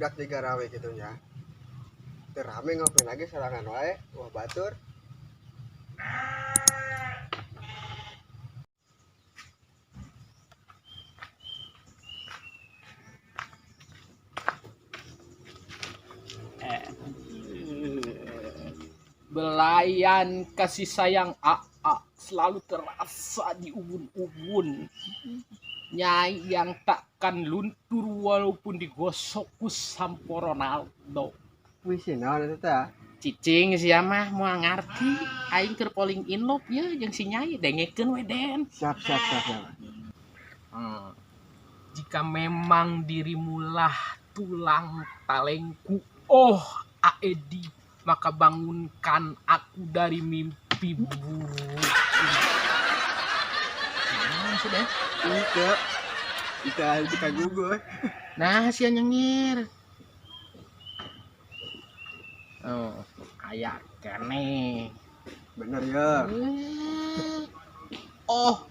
Budak juga rawe gitu nya. Teu rame ngopi lagi sorangan wae, wah batur. Belayan kasih sayang AA selalu terasa di ubun-ubun. Nyai yang takkan luntur walaupun digosok ku sampo Ronaldo. Puisi naon eta teh? Cicing sia mah moal ngarti. Aing keur falling in love ye jeung si Nyai, dengekeun we Den. Siap siap siap siap. Jika memang dirimulah tulang talengku, oh Aedi, maka bangunkan aku dari mimpi buruk. Nah, sudah. Ika. Ika ika gugur. Nah, sia nyengir. Oh, aya keneh. Bener ya. Oh,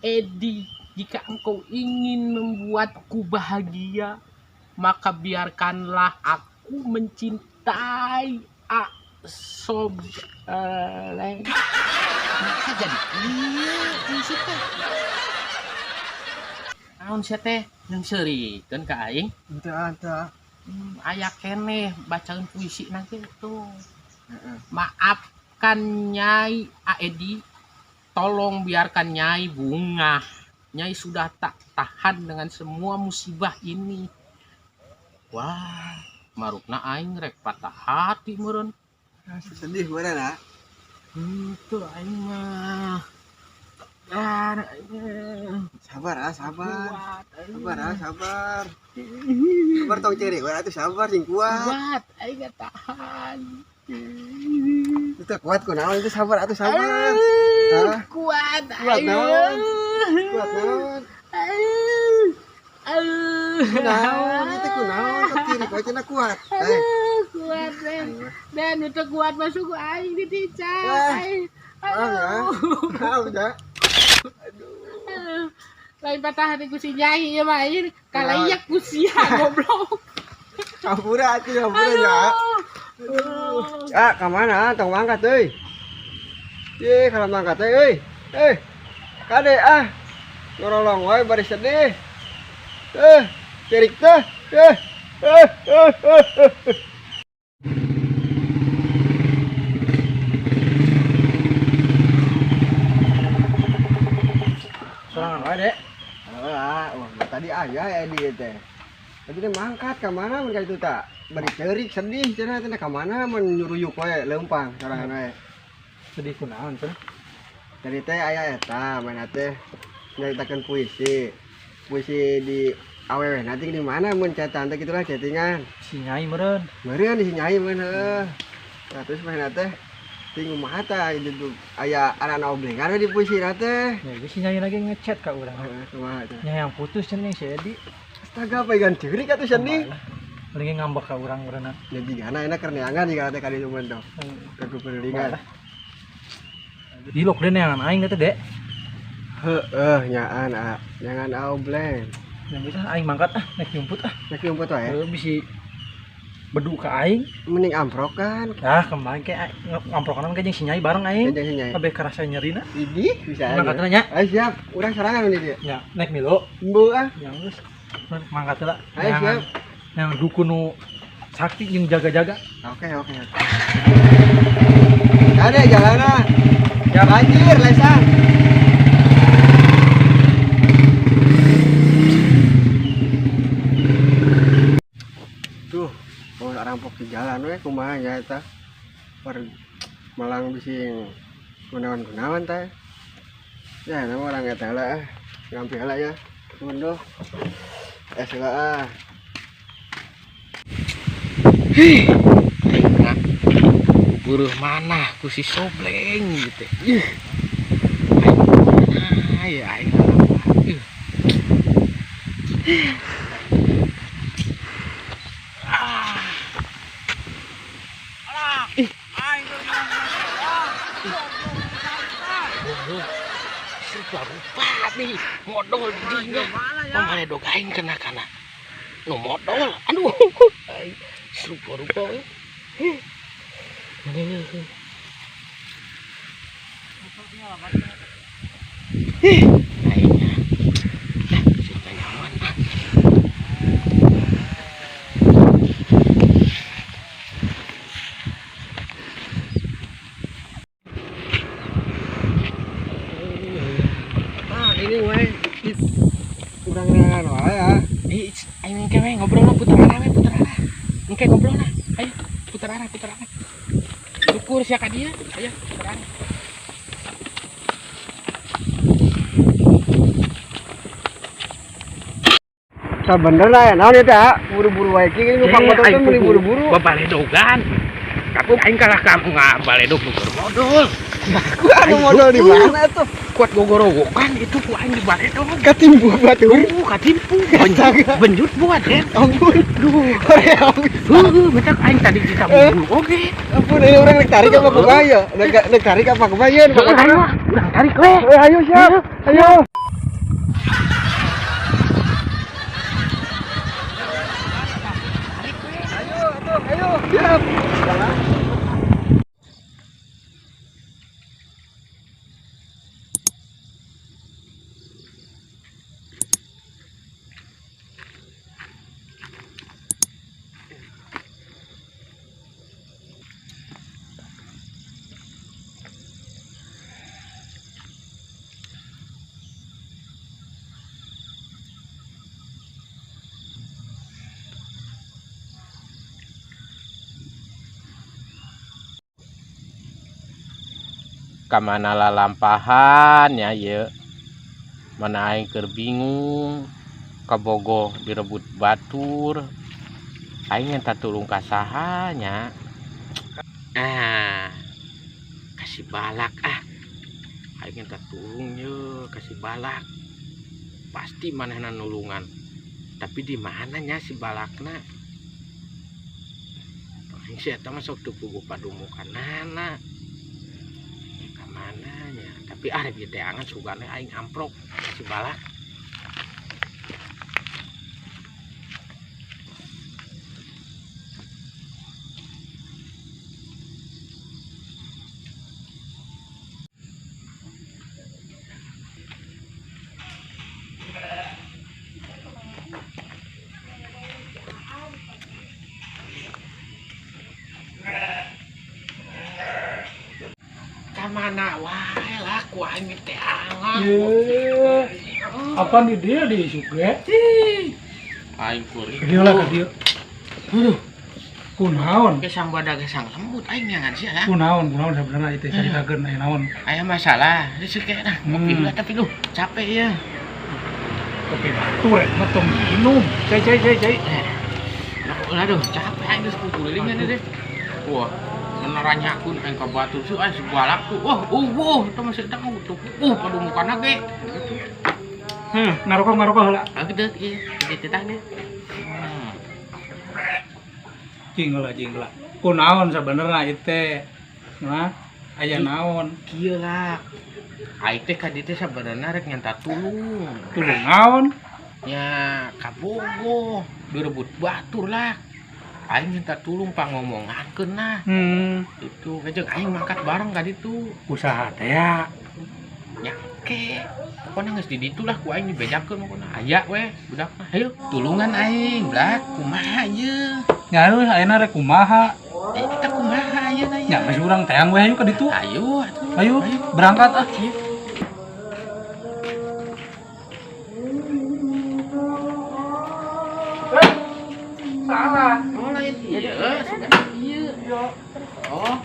Aedi, jika engkau ingin membuatku bahagia, maka biarkanlah aku mencintai A Sob Maka jadi iya puisi teh. Naon sia teh yang seurikeun ka aing? Henteu henteu. Aya keneh bacaeun puisi nanti tuh. Heeh. Maafkan Nyai Aedi, tolong biarkan Nyai bungah. Nyai sudah tak tahan dengan semua musibah ini. Wah, marukna aing rek patah hati meureun. Sedih bener ah. Henteu aing mah. Tegar aing. Sabar ah, sabar. Kuat aing. Sabar ah, sabar. Sabar tong ceri, we atuh sabar sing kuat. Kuat aing gak tahan. Itu kuat kunaon itu sabar atuh sabar. Aduh, Hah? kuat Kuat aing. naon? Kuat naon? Aduh. Aduh. Kunaon itu kunaon tong ceri kuat cenah kuat. Eh. Aduh, kuat Den. Den itu kuat masuk ku aing diticak. Eh. Aing. Maaf ya. Aduh. Maaf ya. Aduh. Lain patah hati ku si Nyai ya mah aing kalayak ku sia goblok. Hampura atuh hampura ya. Aduh. Ah, ka mana? Tong mangkat euy. Ye, kalau mangkat teh euy. Eh. Kade ah. Ngorolong wae bari sedih. Eh, cerik teh. Eh. Eh, eh, eh, eh. Sorangan wae, Dek. Alah, wah tadi aya Edi teh. Tadi teh mangkat ka mana mun ka itu tak? Bari ceurik sedih cenah teh ka mana mun nyuruyuk wae leumpang sorangan wae. Sedih kunaon cenah? Tadi teh aya eta mana teh nyaritakeun puisi. Puisi di awewe nanti di mana mun catan teh gitulah chattingan. Si Nyai meureun. Meureun di si Nyai mun heuh. Nah terus mana teh ting kumaha tah gitu aya arana oblengan we di puisi na teh. Ya geus si Nyai lagi ngechat ka urang. Heeh, kumaha teh. Nya yang putus cenah si Edi. Astaga pegang ceurik atuh sedih. Mending ngambek ka urang meureunna. Ya jigana enak keur neangan jigana teh ka ditu mun tuh. Ke kuperilingan. Dilok deh neangan aing teh, Dek. Heeh, nyaan ah. Jangan obleng. Yang bisa aing mangkat ah, naik jumput ah. Naik jumput wae. Heuh bisi bedu ka aing. Mending amprokan. Ah, kemarin kayak amprokan kayak jeung si Nyai bareng aing. Jeung si Nyai. Kabeh kerasa nyerina. Idih, bisa aja. Mangkat nya. Ayo siap, urang sorangan ini dia. Ya, naik milo. Embu ah. Ya geus. Mangkat heula. Ayo siap. Yang dukun nu sakti jeung jaga-jaga. Oke, oke, oke. Kade jalanan. Ya banjir lesan. Tuh, oh rampok di jalan we kumaha nya eta. Per malang bising kunaon-kunaon teh. Ya, nama orang eta lah. Ngambil lah ya. Munduh. Heula ah. Hih, aing mah buruh mana ku si Sobleng gitu. Ih. Aing mana ya aing. Ih. Ah. Ih. Rupa nih modal dinya. Pamaledog aing kena kana. Nu modal. Aduh. Aing rupa-rupa we. Aduh. Ih, aing. Dah, sing nyaman ah. Ah, ini wae. Urang neangan wae ah. Ih, aing engke we ngobrol lah putar arah we, putar arah. Engke ngobrol lah. Ayo, putar arah, putar arah. Syukur sia ka dia. Ayo, putar arah. Sabenerna ya naon ieu teh ah? Buru-buru wae kieu nu pang motor teh meuli buru-buru. Babaledogan. Tapi aing kalah ka ngabaledog nu keur modol. Ku anu modol di mana tuh? Kuat gogorowokan itu ku aing di baledog. Katimbu batur. Katimpu. Benjut buat den. Ampun. Duh. Hoream. Heuh, mentak aing tadi kita buru oge. Ampun, ini urang rek tarik apa kumaha ya? Rek tarik apa kumaha ya? Heuh, ayo ah, urang tarik we. Eh, ayo siap. Ayo. Ayo, atuh, ayo, siap. Kamana lalampahan ya ieu. Mana aing keur bingung kabogoh direbut batur. Aing nyata tulung ka saha nya. Ah, kasih balak ah. Aing nyata tulung ye, kasih balak. Pasti manehna nulungan. Tapi di mana nya si balakna? Aing si eta mah sok teu puguh padumukanana. Ka mana nya? Tapi ah rek diteangan sugane aing amprok kasih balak. Kamana wae lah ku aing diteangan. Ye. Apa di dia di isuk ge? Ih. Aing kuring. Ka dieu lah ka dieu. Aduh, Kunaon? Gesang badag gesang lembut aing nyangan sia lah. Kunaon, kunaon sebenarnya itu caritakeun aya naon. Aya masalah, geus kayak nah, ngopi heula tapi duh, capek ya. Kopi batu rek mah tong minum. Cai cai cai cai. Nah, aduh, capek aing geus kukulilingan deh. Wah, meneranyakeun aing ka batur sih aing sebalak tuh. Wah, itu masih tang tuh. Padumukana ge. Gitu. Ngarokok ngarokok heula. Ah, gitu, iya, gitu tah deh. Cing heula, cing heula. Kunaon sabenerna ieu teh? Nah, aya naon? Kieu lah. Aing teh ka dieu teh sabenerna rek nyanta tulung. Tulung naon? Nya kabogoh, direbut batur lah. Aing minta tulung pangomongankeun lah. Itu kejeng aing mangkat bareng ka ditu. Usaha teh ya. Nya ke. Pokona geus di ditu lah ku aing dibejakeun pokona. Aya we budak mah. Hayu tulungan aing, blak. Kumaha ieu? Nya euy ayeuna rek kumaha? Eta kumaha ayeuna ieu? Nya geus urang teang we hayu ka ditu. Ayo atuh. Ayo, berangkat ah. Ayo. Salah. Oh, lain ieu, sudah ieu. Oh.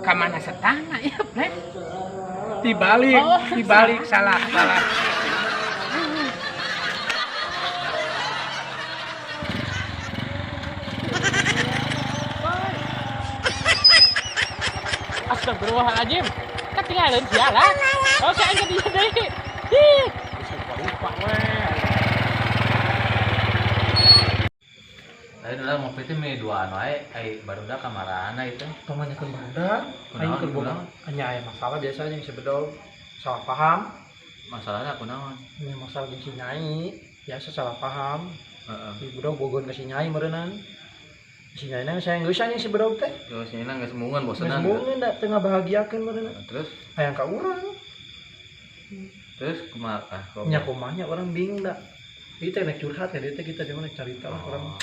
Ka mana setana ya, Blek? Dibalik, Oh. dibalik, salah, salah. Astagfirullahaladzim. Ketinggalan sialan. Oke, aing ke dieu deui. Ih, lupa we. Ayo lah ngopi. Ngopi teh meni duaan wae, ai barudak ka marana itu? Tong nanyakeun barudak. Aing Kunaon, keur boga kunaon? Nya aya masalah biasa jeung si Bedog. Salah paham. Masalahnya kunaon? Ini masalah jeung si Nyai. Biasa salah paham. Heeh. Si Bedog bogohan ka si Nyai meureunnan. Si Nyai na sayang geus jeung si Bedog teh. Terus ini geus embungeun, Geus bosenan. embungeun da teu ngabahagiakeun meureunnan. Terus Hayang ka urang. Terus kumaha ah? Nya kumaha nya, urang bingung da. Ieu teh nek curhat ya, dia teh kita cuma nek carita lah urang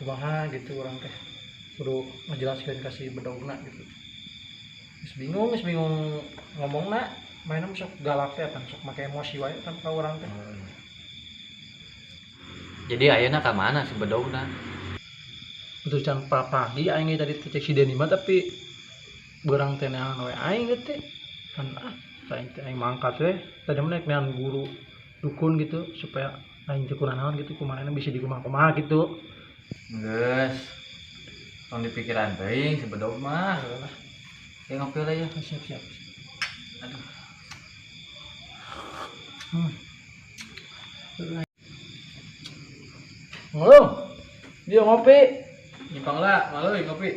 kumaha gitu, urang teh kudu ngejelaskeun ka si Bedogna gitu. Geus bingung ngomongna, mainna mah sok galak teh apa sok make emosi wae kan ka urang teh. Jadi ayeuna ka mana si Bedogna? Betul can pagi aing ge tadi teh cek si Deni mah, tapi beurang teh neangan we aing ge teh. Kan ah aing teh aing mangkat we tadi mah nek neangan guru dukun gitu supaya aing teh kunaon gitu, kumaha bisa dikumaha-kumaha gitu. Geus. Tong dipikiran teuing si Bedog mah. Ya ngopi lah ya. Siap siap. Aduh. Ngulung. Dia ngopi. Nyimpang lah, malu ya ngopi.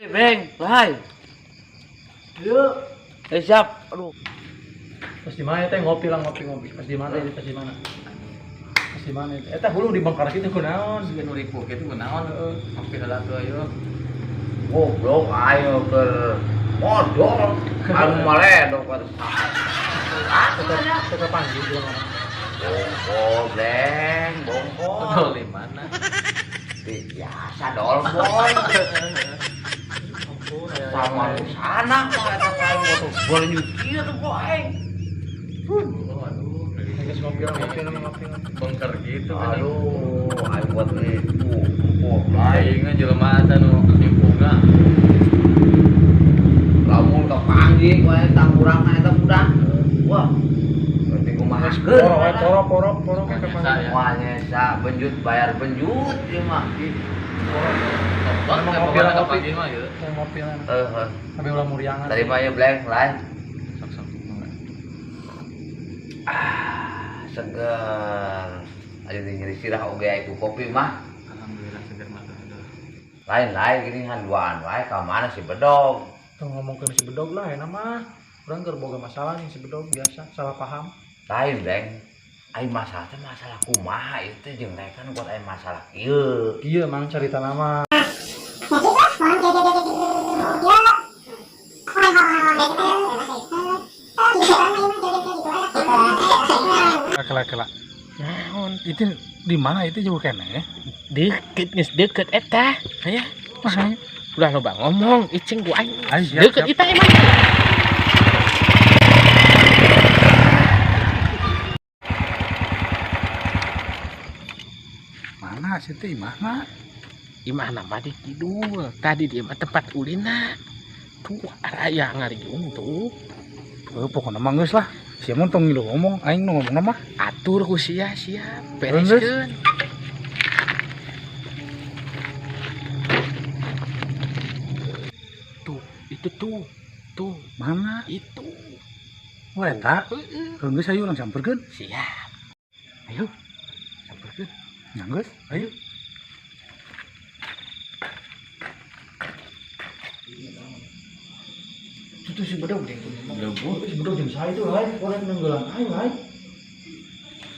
Beng, lai. Yuk. Eh, siap. Aduh. Pas di mana teh ngopi lah, ngopi ngopi. Pas di mana ini? Pas di mana? Pas di mana itu? Eta hulu dibongkar kitu kunaon? Siga nu ripuh kitu kunaon heueuh. Ngopi heula tuh ayo. Goblok ayo ke modal. Anu maledok pada Tetep tetep panggil bilang orang. Bongkol, Bleng, bongkol. Dol di mana? Biasa dolbol. Ampun, aya. Sama sana mah eta aing motor boleh nyuci tuh kok aing. Oh, aduh. Geus ngopi lah, ngopi lah, ngopi lah. Bongkar gitu kan. Aduh, aing buat itu. Oh, lain. Aing jelema eta nu nimpunga. Lamun kepanggih wae tangkurangna eta budak. Wah. Berarti kumaha Poro we, poro poro poro ke Nyesa panggil. ya. Wah, nyesa benjut bayar benjut ieu mah. Bang, Emang ngopi lah, ngopi. ngopi mah ya. Teh ngopi lah. Heeh. Sampai ulah muriangan. Tadi mah ya Bleng, lain. Sok-sok. Ah, seger. Ayo nyeri sirah oge aya ku kopi mah. Alhamdulillah seger mah tuh. Aduh. Lain-lain gini han duaan wae ka mana si Bedog. Tong ngomongkeun si Bedog lah enak mah. Urang keur boga masalah nih si Bedog biasa salah paham. Lain, Bleng. Ai masalah teh masalah kumaha ieu teh jeung kan buat aya masalah kieu. Iya mang cerita nama. Kela kela. Naon? Itu di mana itu jauh kene? Deket geus deket eta. Aya. Mana? Ulah loba ngomong, icing ku aing. Ayo, siap, Deket siap. eta emang. Mana sih teh imahna? Imahna mah di kidul. Tadi dia mah tempat ulina. Tuh araya ngariung tuh. Eh, pokoknya mah geus lah. Sia mah tong ngilu ngomong, aing nu ngomong mah. Atur ku sia siap. Geus. Bereskeun. Tuh, itu tuh. Tuh, Mana? itu. Oh, eta. Heeh. Heuh geus ayo urang samperkeun. Siap. Ayo. Samperkeun. Nya geus, ayo. Itu si Bedog deh. Si Bedog jeung saya itu lain, orang nenggelan aing lain.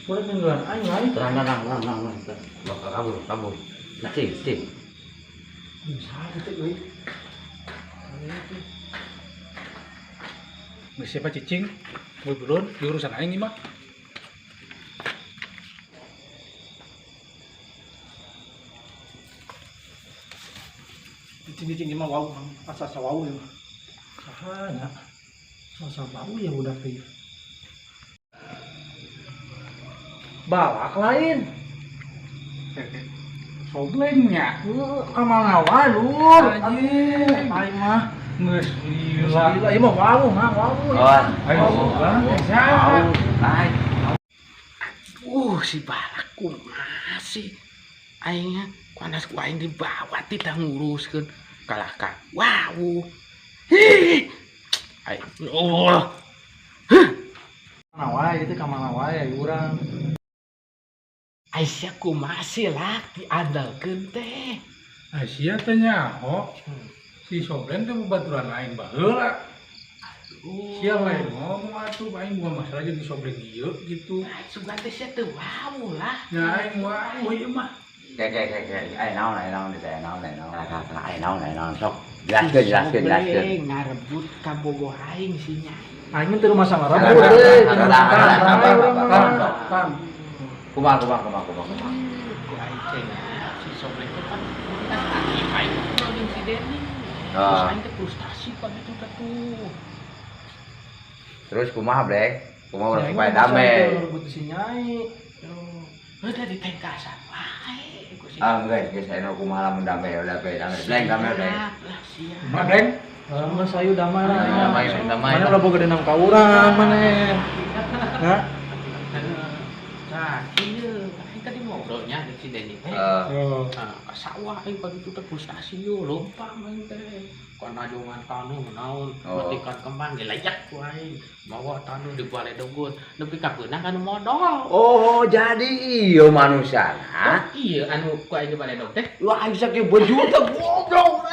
Orang nenggelan aing lain. Tenang, tenang, tenang, tenang, tenang. Bakal kabur, kabur. Cing, cing. Jeung saya teh euy. Geus siapa cicing? Buruan di urusan aing ieu mah. Cicing-cicing ieu mah wau, mang. Asa-asa wau ieu mah. Saha nya? Asa wau ya budak teh. Balak lain. Soblengnya. Heuh, ka mana wae lur? Anjing. Aing mah. Geus lila. Gila, ieu mah wau, mang, wau. Kawan. Ayo sobleng. Siapa? Lain. Si Balak kumaha sih? Aingnya kuanas ku aing dibawa titah nguruskeun kalah ka. Wow. Hih. Aing oh. Mana wae itu ka mana wae urang. Aisyah kumaha sih lah diandalkeun teh. Aisyah teh nyaho. Si Soblen teh babaturan aing baheula. Sia lain ngomong atuh, aing bukan masalah jeung si Soblen ieu gitu. Nah, sugan teh sia teu wau lah. Ya aing wau ieu mah. Kayak kayak kayak kayak aya naon, aya naon teh, aya naon, aya naon. Aya naon, aya naon, sok. Jelaskeun, jelaskeun, jelaskeun. Sobleng ngarebut kabogoh aing si Nyai. Aing mah teu rumah sama Sabar, rebut euy. sabar, sabar, sabar, sabar. Pam. Kumaha, kumaha, kumaha, kumaha, kumaha. Ku aing teh si Sobleng teh kan kan aing aing ngobrol jeung si Denny. Terus Ah. aing teh frustasi kan itu teh tuh. Terus kumaha, Bleng? Kumaha urang Nyai supaya mah damai? teu rebut si Nyai. Udah ditengkasan wae ku si Ah, geus, geus aya kumaha lamun damai, udah damai, damai. Bleng, damai, Bleng. Siap lah, siap. Kumaha, Bleng? Lah sayu damai lah. Damai, damai. Mana ulah boga dendam ka urang maneh. Hah? Nah, iya, aing tadi ngobrolnya jeung si Denny teh. Eh, Oh. Nah, ka sawah aing pagi itu teh frustasi yo, lompat aing teh. Kana jongan tanu naon, Oh. metikan kembang dilayak ku aing. Bawa tanu di baledogun, nepi ka beunang anu modol. Oh, jadi ieu manusiana. Oh, iya anu ku aing di baledog teh. Wah, aing sakieu baju teh goblok.